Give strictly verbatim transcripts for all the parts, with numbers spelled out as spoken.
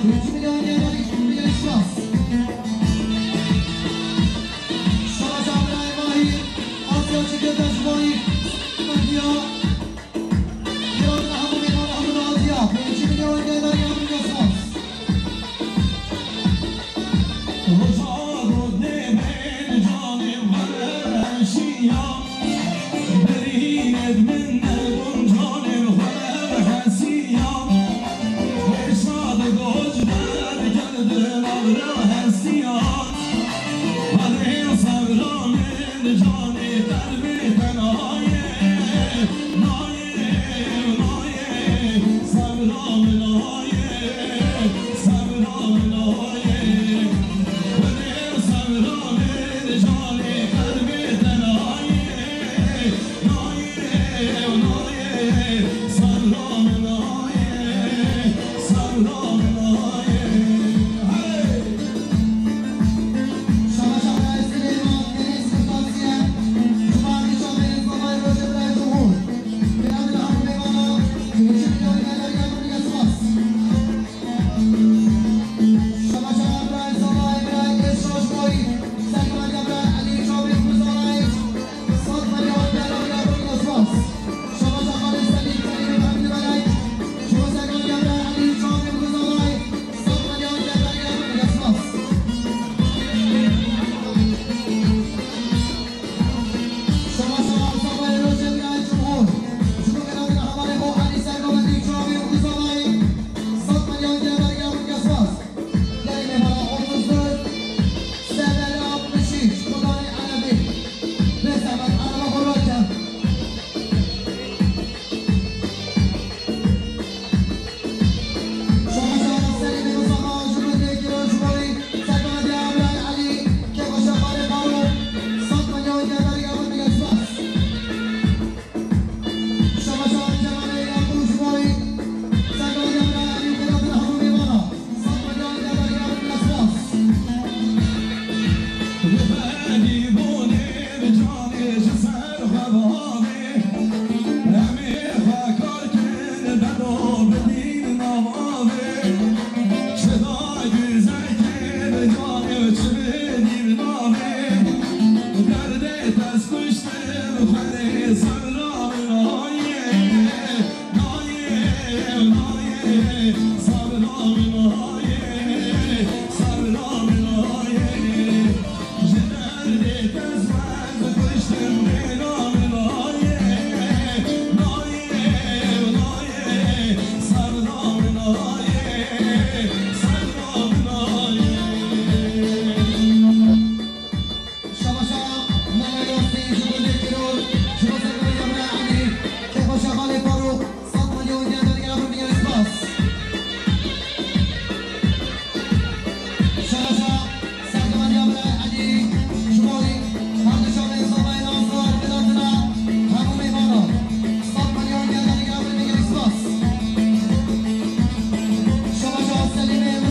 Birinci milyon geldi, birinci spas. Şabaş Abdülay Mahir, Asya çıkıyor, Taşmayı, Medya. Biraz daha bu bir, daha bu daha diye. Birinci milyon geldi, birinci spas. Roja got nê min canê xwe re hesiya. Berînê min nebûn canê xwe re hesiya. Hêşa di goc derkevdin av re hesiya. Xwedê sebra min canê qelbê te nayê, nayê. Şabaşa Mehmet Yasîn ji gundê Kirol, ji bo serkeftiya Bira Elî, kêxweşa xalê Farûq, sed milyon diye dergera bin diye spas. Şabaşa serkeftiya Bira Elî, ji bo kardeşa me Sabay Nasir, dilatina hemû mêvanan, sed milyon diye dergera bin diye spas. Şabaşa Selîmê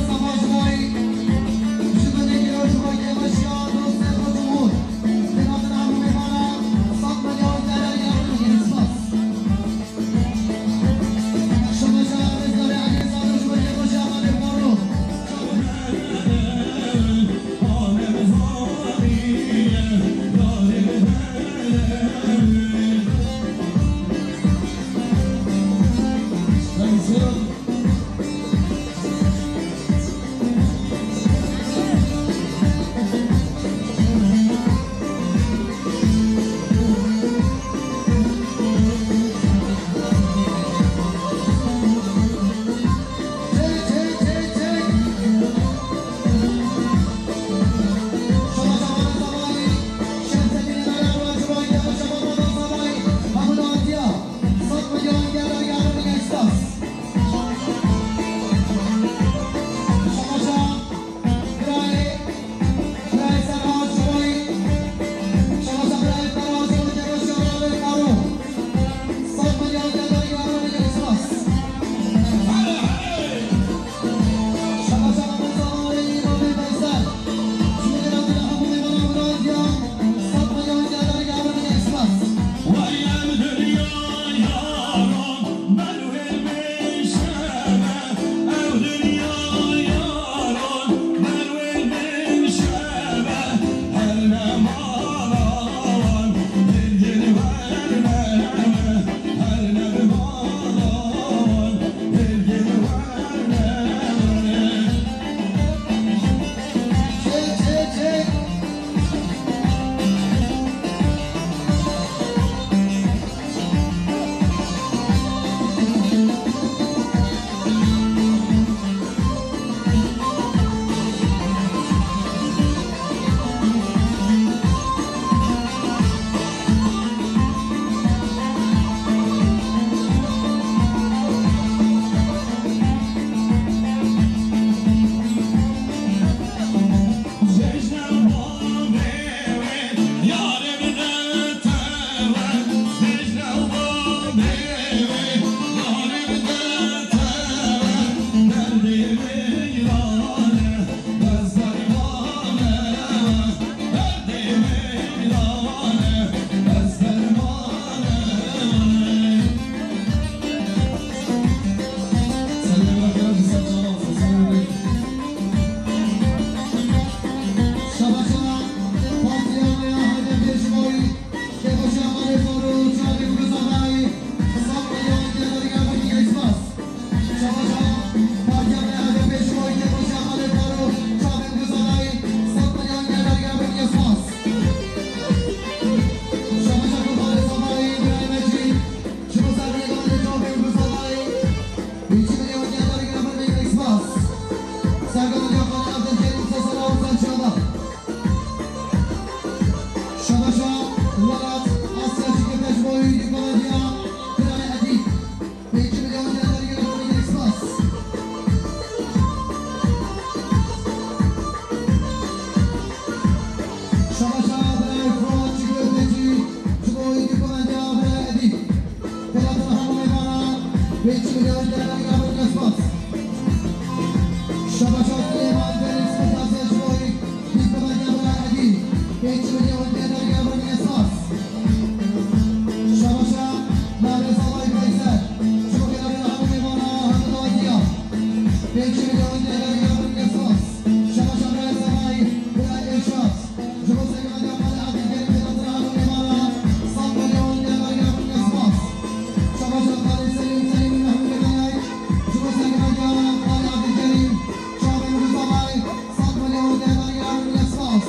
Şabaşa Welat Asya Çikirdeş boyu Yugoslaviya, Birayê Edî. Pêncî milyon dinar gere Xwedê spas. Şabaşa Birayê Fuat Çikirdeşî, ji bo Yugoslaviya Birayê Edî. Pêlatina hemû mêvana, pêncî milyon dinar gere Xwedê spas. Şabaşa Silêman Felîks Kutasiya ji bo Yugoslaviya Birayê Edî. Pêncî milyon dinar gere Xwedê spas. Şabaşa Navê Salay Feysel, ji bo kêlariya hemû mêvana hemû dawiya. Pêncî milyon dinar gere Xwedê spas. Şabaşa Navê Salay Birayê Êrşad, ji bo serkeftiya Xalê Abdulkerîm pêlatina hemû mêvana sed milyon dinar gere Xwedê spas. Şabaşa Xalê Selîm Selîm hemû mêvanayê, ji bo serkeftiya Xalê Abdulkerîm çavên Rûsalay. Sed milyon dinar gere Xwedê spas.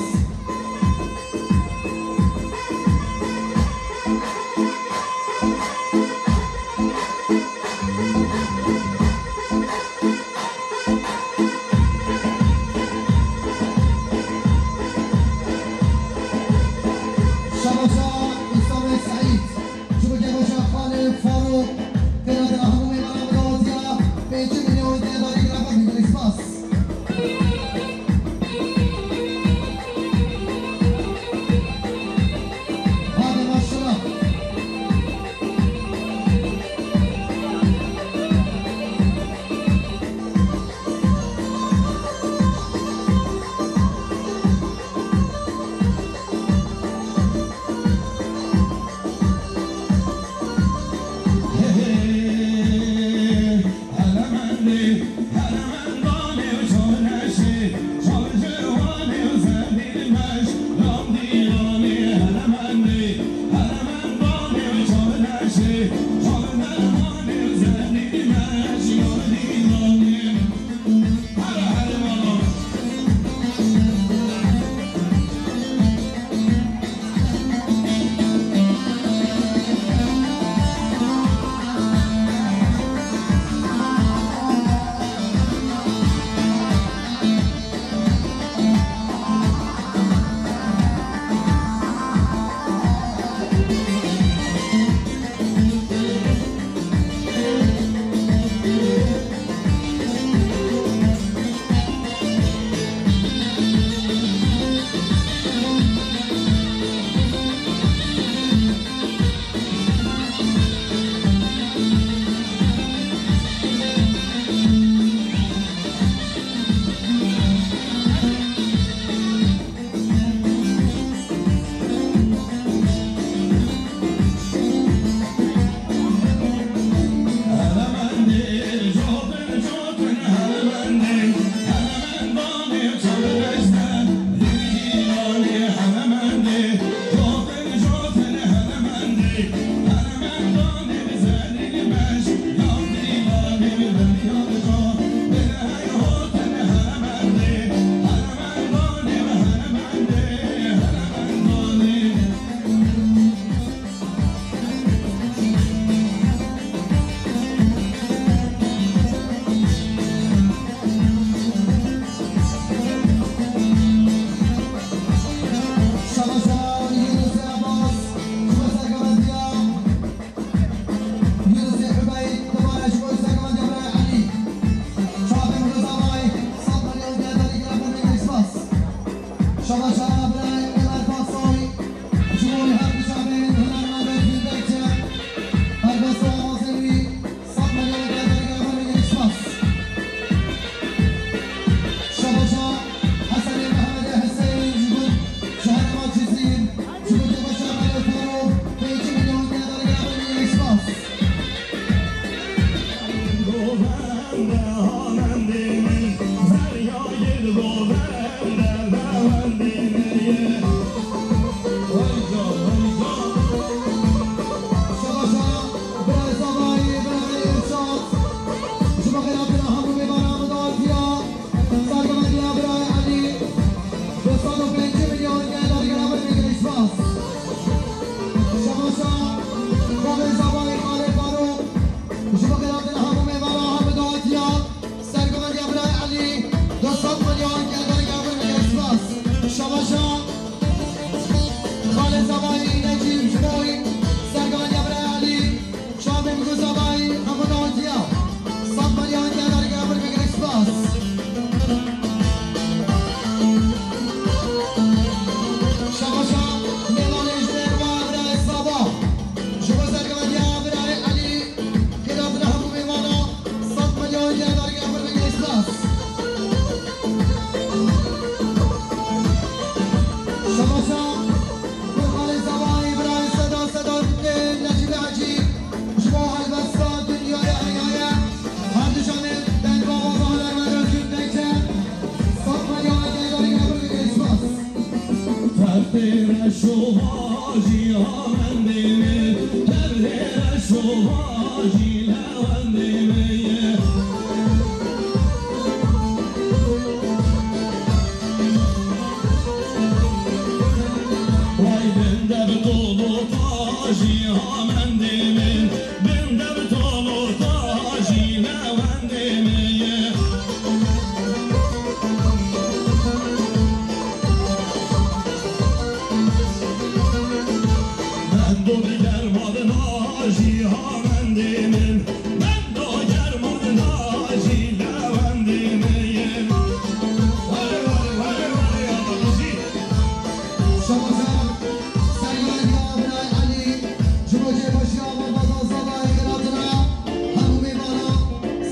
Milyon gelberî gavur bike spas. Şabaşa. Xalê Zebayî Necîb ji bo wî serganiya birayê Elî. Çavê min ku Zebayî hemû navitiya. Sed milyon gelberî gavur bike spas. Şabaşa. Mêvanê ji dêr wa birayê Saba. Ji bo serganiya birayê Elî. Xêratira hemû mêvana. Sed milyon gelberî gavur bike spas. Şabaşa, Kurbanê Zebayî, birayê Seda, Seda Dutê, Necîbê Hecî, ji bo helbesta Dinyayê Heyaye, her du çavên dengva Baba Hunermend Özgün Deyçe, sed milyon gelberî gavur bike spas. Textê reş û bajî hamendê min, kebrê reş û bajî lewendê min ye. Way bin dev tol û tajî hamendê min, bin dev tol û tajî lewendê min ye. Mendo bi germa di najî ha mendê min. Mendo germa di najî lewendê min. Hey, hey, hey, hey, ya Rabbi. Şabaşa, sergilediya Abdulay Ali, ji bo kêfxweşiya malbata Zebayî xêratira hemû mêvana,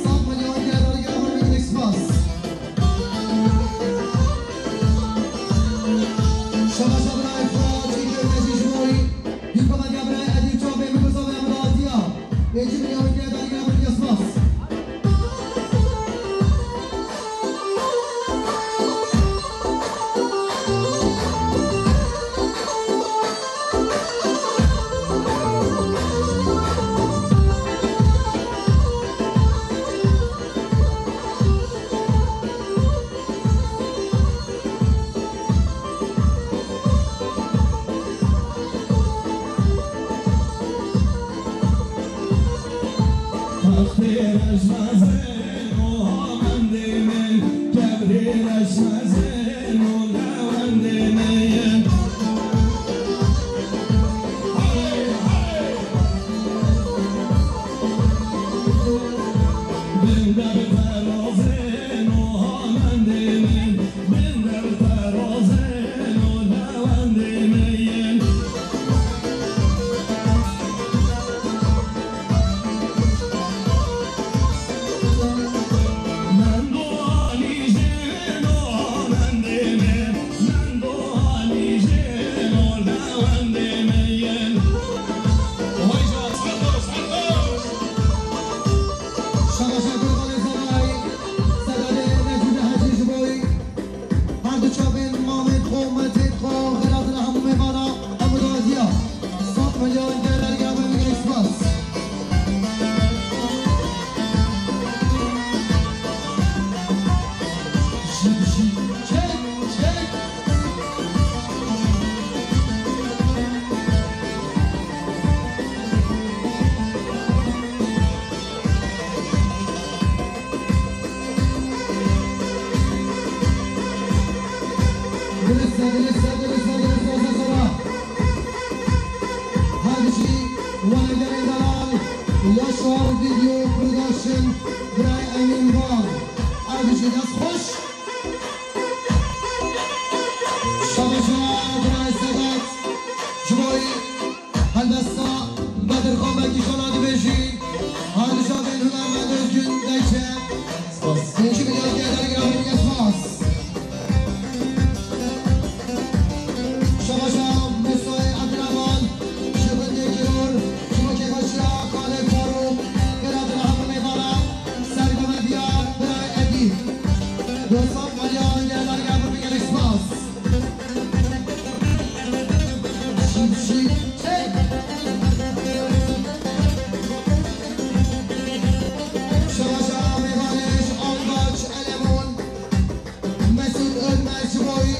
sed milyon gelberî gavur bike spas. Şabaşa birayê Fuat Îkirmecî ji bo wî. Hîkmetiya birayê Edîb Çavê min ku Zebayî hemû navitiya. Êcî milyon gelberî gavur bike spas. Textê reş mezin û hamendê min, kebrê reş mezin û lewendê min. Hey, hey! Bin dev terazên û hamendê min, bin dev terazên û lewendê min yên. Mendo alîjên û hamendê min, mendo alîjên û lewendê min yên. Oy, sağ ol, sağ ol. Şabaşa Kurbanê Zebayî, Sedadê Necîbê Hecî ji bo wî. Her du çavên mamê xwe, metê xwe, xêratira hemû mêvana, hemû daziya. Sed milyon gelberî gavur bike spas. Çek, çek. Dirist e, dirist e, dirist e, dirist e, zazara. Her bijî wenegerên delal, Yaşar Video Production, birayê Emîn Bal. Her bijî dest xweş. Şabaşa birayê Sedat, ji bo wî. Helbesta Bedirxan Bekî Xana dibêjî, her dijabên hunermend Özgün Deyçe. Spas. Pêncî milyon gelberî gavur bike spas. Şabaşa Musayê Ekraman, ji Bindê Kiror, ji bo kêfxweşiya Xalê Farûq, xêratira hemû mêvana, sergomediya birayê Edîb. Du sed milyon gelberî gavur bike spas. Şabaşa mêvanê ji Angaç Elemon, Mesut Ölmez ji bo wî.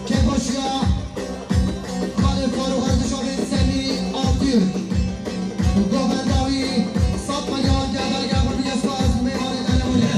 Kêfxweşiya Xalê Farûq, her dijabên Semî Altürk. Govenda wî sed milyon gelberî gavur bike spas, mêvanê Elemonê.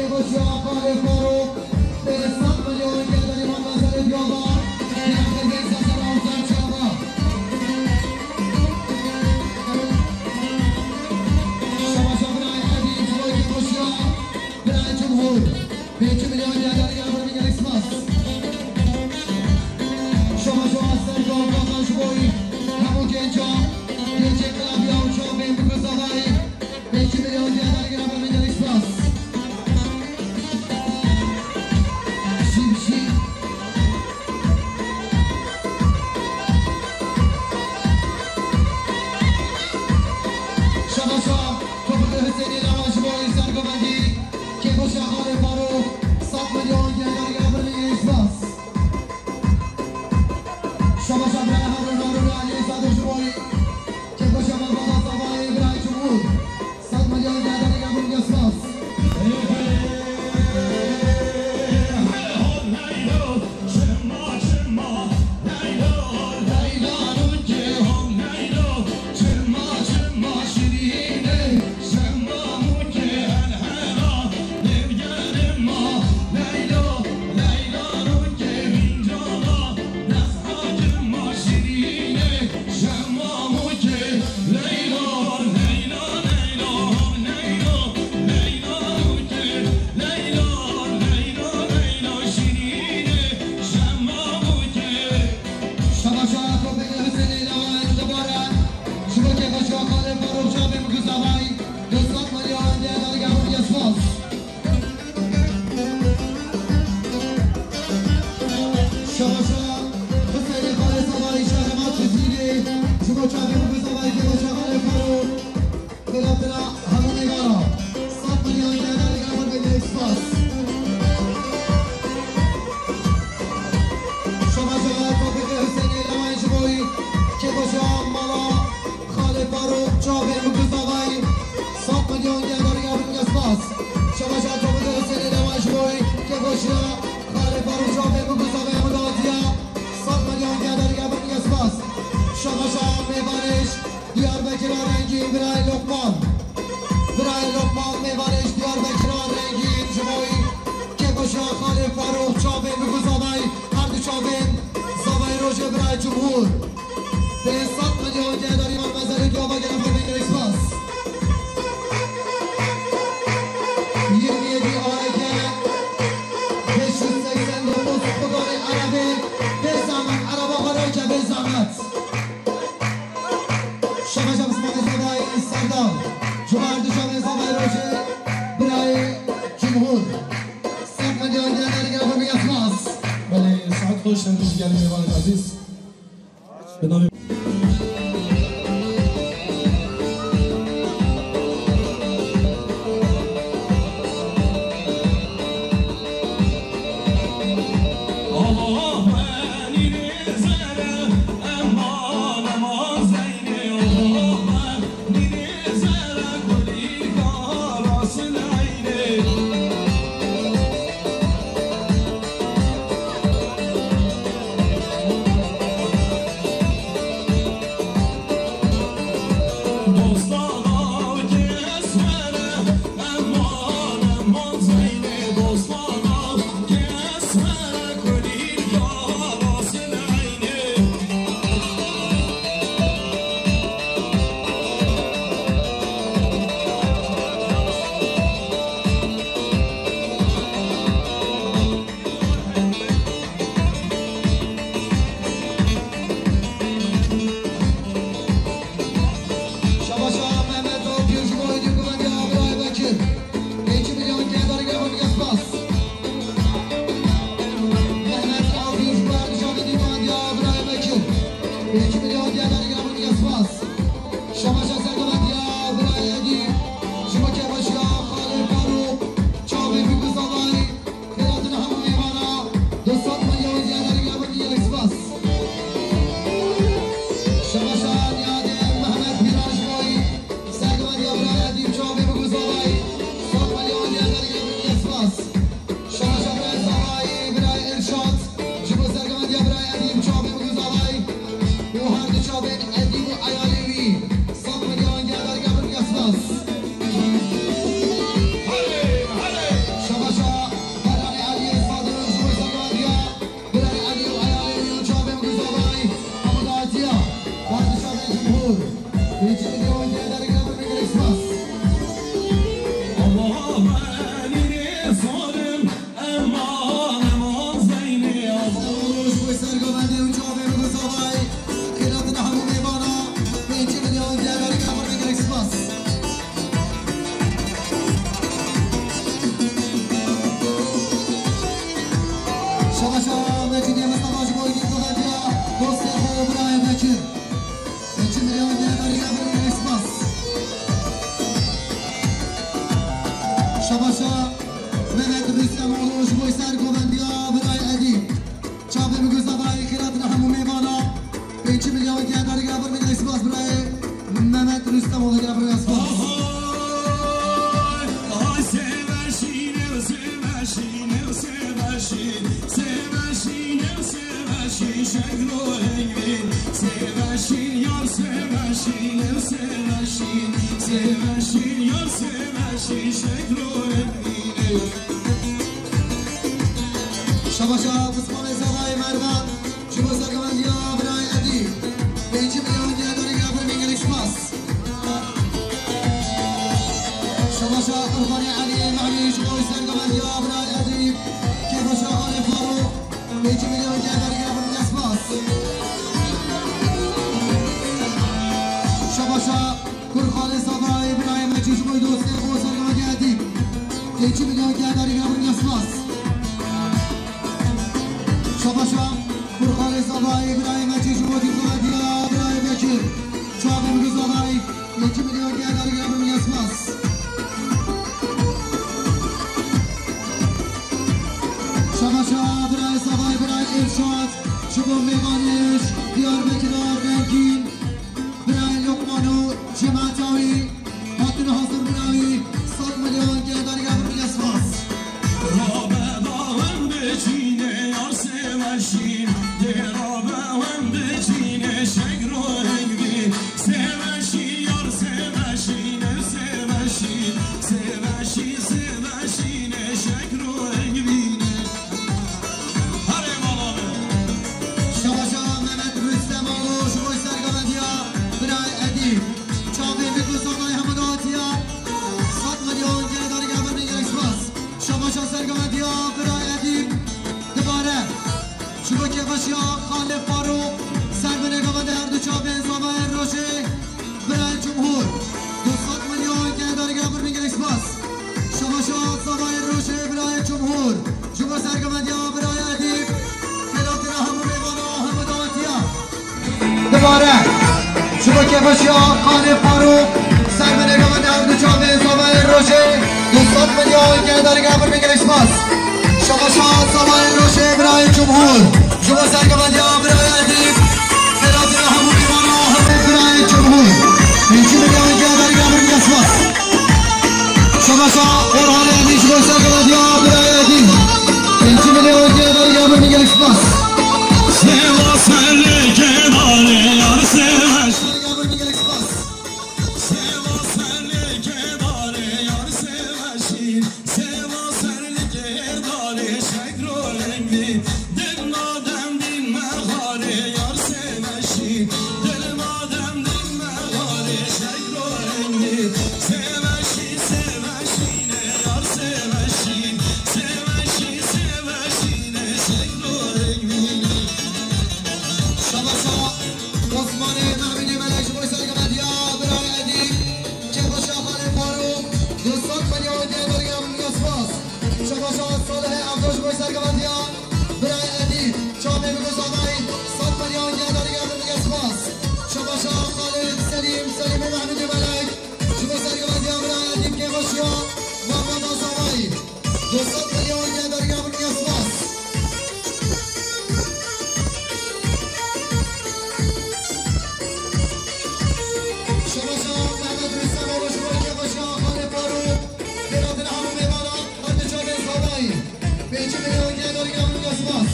Koşuya Xalê Farûq, pênc sed milyon gelderî van mezelê diyaba, yine Xelbê Sezar Avzar Çaba. Şabaşa birayê Edî, Çiloyê Koşuya, birayê Cumhur. Pêncî milyon gelderî ya Birmî gelek spas. Şabaşa Aster Doğan Kazan ji bo hemû genca, gencê Qelabiya û çavên bi Kuzavayî. Pêncî milyon gelderî ya Birmî gelek spas. Şî bi şî. Şabaşa Topik Hüseyinê Lawan ji bo Îrsan Govendî, Kêfxweşiya Xalê Farûq, sed milyon gelderî ya Birmî gelek spas. Şabaşa birayê Harun, Harun Aliyê Sadık ji bo kêfxweşiya malbata Savayê, birayê Cumhur. Sed milyon gelderî ya Birmî gelek spas. Şabaşa Topik Hüseyinê Lawan dubare ji bo kêfxweşiya Xalê Farûq çavên bi Kuzavayî, du sed milyon gelderî ya Birmî gelek spas. Şabaşa Hüseyinê Xalê Savayî, Şahremat Cizîrî, ji bo çavên bi Kuzavayî, kêfxweşiya Xalê Farûq. Tira tira hemû mêvara. Sed milyon gelderî ya Birmî gelek spas. Şabaşa Topik Hüseyinê Lawan ji bo kêfxweşiya mala Xalê Farûq çavên bi Kuzavayî. Sed milyon gelderî ya Birmî gelek spas. Şabaşa Topik Hüseyinê Lawan ji bo kêfxweşiya Xalê Farûq çavên bi Kuzavayî hemû datiya. Sed milyon gelderî ya Birmî gelek spas. Şabaşa mêvanêj Diyarbekira rengîn birayê Lokman. Birayê Lokman mêvanê ji Diyarbekira rengîn ji bo kêfxweşiya Xalê Farûq çavên bi Kuzavayî, her du çavên Zavayê Rojê birayê Cumhur. Pênc sed milyon gelderî van mezelê diyaba gelek xwe gelek spas. Yirmi yedi A K beş yüz seksen dokuz Xudanê Erebê bê zehmet, ereba xwe reke bê zehmet. Şabaşa Mismaqê Zavayê Serdar, Cumhur du çavên Zavayê Rojê, birayê Cumhur. Sed milyon gelderî ya Birmî gelek spas. Belê, saet xweş, em jî gelin mêvanê ezîz. Bi navê Şabaşa Mehmet Rüstemoğlu ji bo ser govendiya birayê Edî. Çavê min guzavayê xêrat re hemû mêvana. Pêncî milyon gel darî gavir min gelek spas birayê Mehmet Rüstemoğlu gel bir spas. Ohoy, oy, seveşîne, seveşîne, seveşîne, seveşîne, seveşîne, şekro engin. Seveşîn yar, seveşîne, seveşîn, seveşîn yar, seveşîn, şekro engin. Şabaşa Osmanê Zavayê Mervan, ji bo sergovendiya birayê Edî. Pêncî milyon gel darî gavir min gelek spas. Şabaşa Qurbanê Eliyê Mehmî, ji bo sergovendiya birayê Edî. Kêfaşa Alê Farûq, pêncî milyon gel darî gavir min gelek spas. Şabaşa Kurxanê Zavayê birayê me çi ji bo dostê xwe sergovendiya Edî. Pêncî milyon gel darî gavir min gelek spas. Şabaşa Kurxanê Zavayê birayê me çi ji bo dîplomatî ya birayê Bekir. Çavê min Zavayê, pêncî milyon gel darî gavir min gelek spas. Şabaşa birayê Zavayê birayê Irşad, ji bo mêvanê ji Diyarbekirê rengîn. Birayê Lokman û cemaeta wî hatin hazir bira wî sed milyon gel darî gavir min gelek spas. Rabe bawem biçîne yar seveşîn, dê rabe wem biçîne şekro engin. Seveşîn yar seveşîn, ev seveşîn, seveşîn, seveşîne şekro engin. Herê mala me. Şabaşa Mehmet Rüstemoğlu ji bo sergovendiya birayê Edî. Çavê min ku zavayê hemû datiya. Sed milyon gel darî gavir min gelek spas. Şabaşa sergovendiya birayê Edî. Dibare. Ji bo kêfaşiya Xalê Farûq. Ser binê govendê her du çavên zavayê rojê. Birayê Cumhur, du sed milyon gel darî gavir min gelek spas. Şabaşa zavayê rojê birayê Cumhur. Ji bo sergovendiya birayê Edîb. Xêlatî re hemû mêvana, hemû dawetiya. Dibare. Ji bo kêfaşiya Xalê Farûq. Ser binê govendê her du çavên zavayê rojê. Du sed milyon gel darî gavir min gelek spas. Şabaşa zavayê rojê birayê Cumhur. Ji bo sergovendiya birayê Edîb, xêlatî re hemû mêvana, hemû birayê Cumhur. Pêncî milyon gel darî gavir min gelek spas. Şabaşa Orhanê Emîn ji bo sergovendiya birayê Edîb. Pêncî milyon gel darî gavir min gelek spas. Seva serê kedarê yar seveş. Darî gavir min gelek spas. Seva serê kedarê yar seveşîn. Seva serlikê êrdalê şekro rengî. Dil madem dîn me xarê yar seveşî. Dil madem dîn me xarê şekro rengî. Seveşî, seveşîne yar seveşî. Seveşî, seveşîne şekro rengî. Şabaşa Osmanê Mehmedê Melek ji bo sergovendiya birayê Edîb. Kêfaşa Xalê Farûq, du sed milyon gel darî gavir min gelek spas. Şabaşa Salihê Evdo ji bo sergovendiya birayê Edîb. Çavê min ku zavayê sed milyon gel darî gavir min gelek spas. Şabaşa Xalid Selîm, Selîmê Mehmedê Melek. Ji bo sergovendiya birayê Edîb kêfaşiya Mehmeda Zavayê. Du sed milyon gel darî gavir min gelek spas. Şabaşa Mehmet Rüstemoğlu ji bo kêfaşiya Xalê Farûq. Xêlatî re hemû mêvana, her du çavên zavayê. Pêncî milyon gel darî gavir min gelek spas.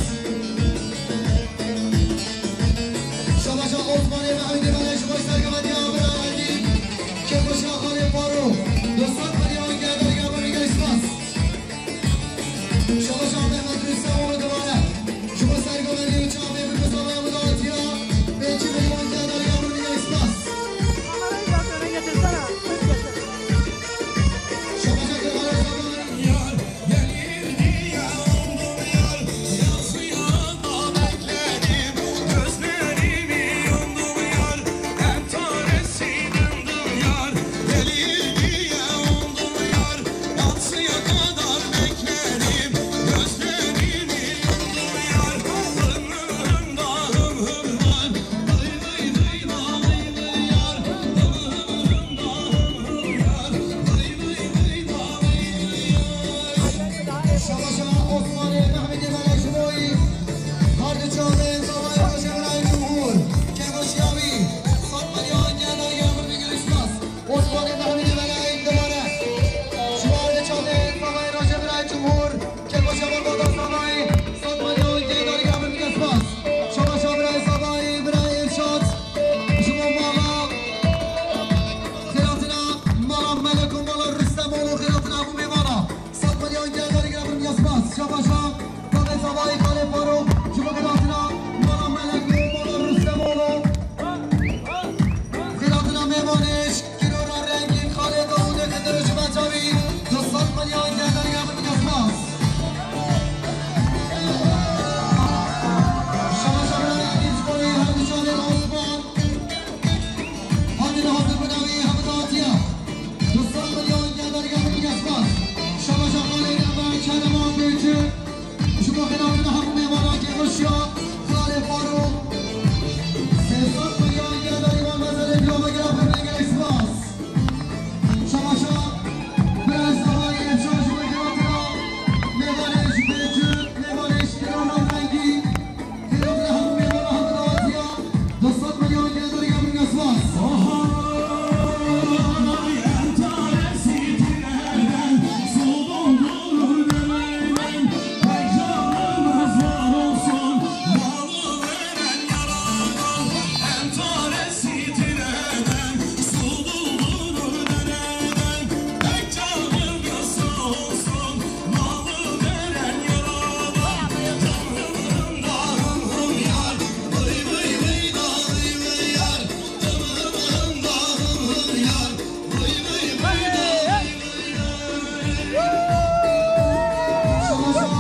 Şabaşa Osmanê Mehmedê Melek ji bo sergovendiya birayê Edîb. Kêfaşiya Xalê Farûq. Du sed milyon gel darî gavir min gelek spas.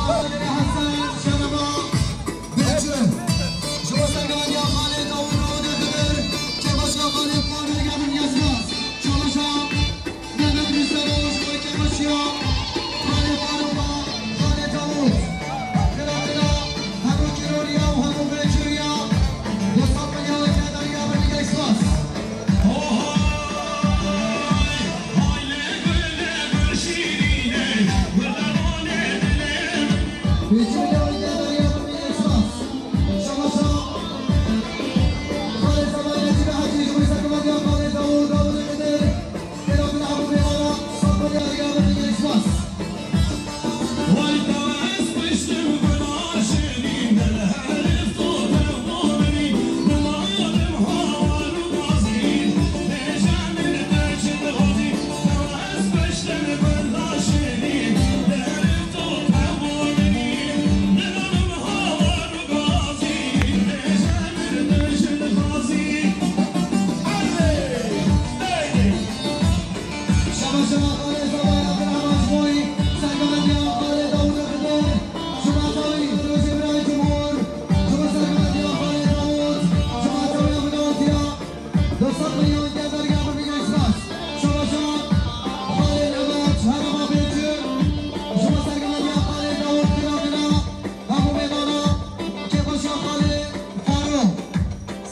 Hesen Şenema Bêçi. Ji bo sergevendiya Xalê Dawûd Dawûdê Xidir, kêfxweşiya Xalê Farû Ergen bin Yesmas. Şabaşa Mehmet Rîzero ji bo kêfxweşiya Xalê Farû Xalê Dawûd. Xira xira hemû kîroriya û hemû vêçûriya. Dostat milyon kêdariya bin Yesmas.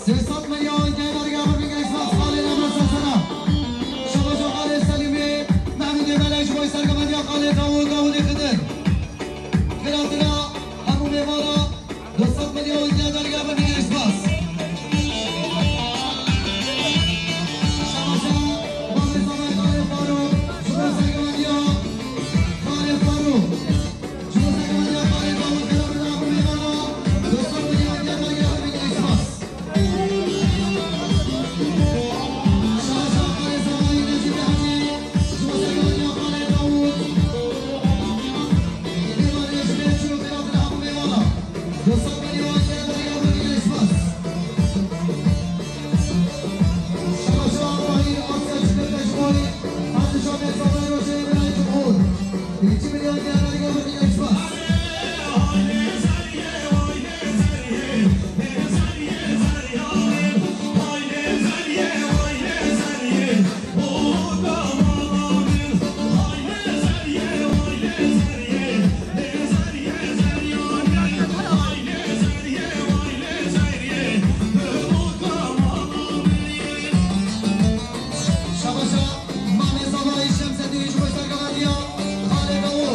Sê sed milyon kêdariya bin Xalê Mehmet Sesena. Şabaşa Xalê Selîmê, Mehmûdê Belek ji bo sergevendiya Xalê Dawûd, Dawûdê Xidir. Xira xira hemû mêvana du sed milyon kêdariya bin Xalê Spas. Şabaşa Xalê Samet Xalê Farûk, ji bo sergevendiya Xalê Farûk. Şabaşa Mamê Zavayî Şemsedîn ji bo sergevendiya Xalê Dawûd.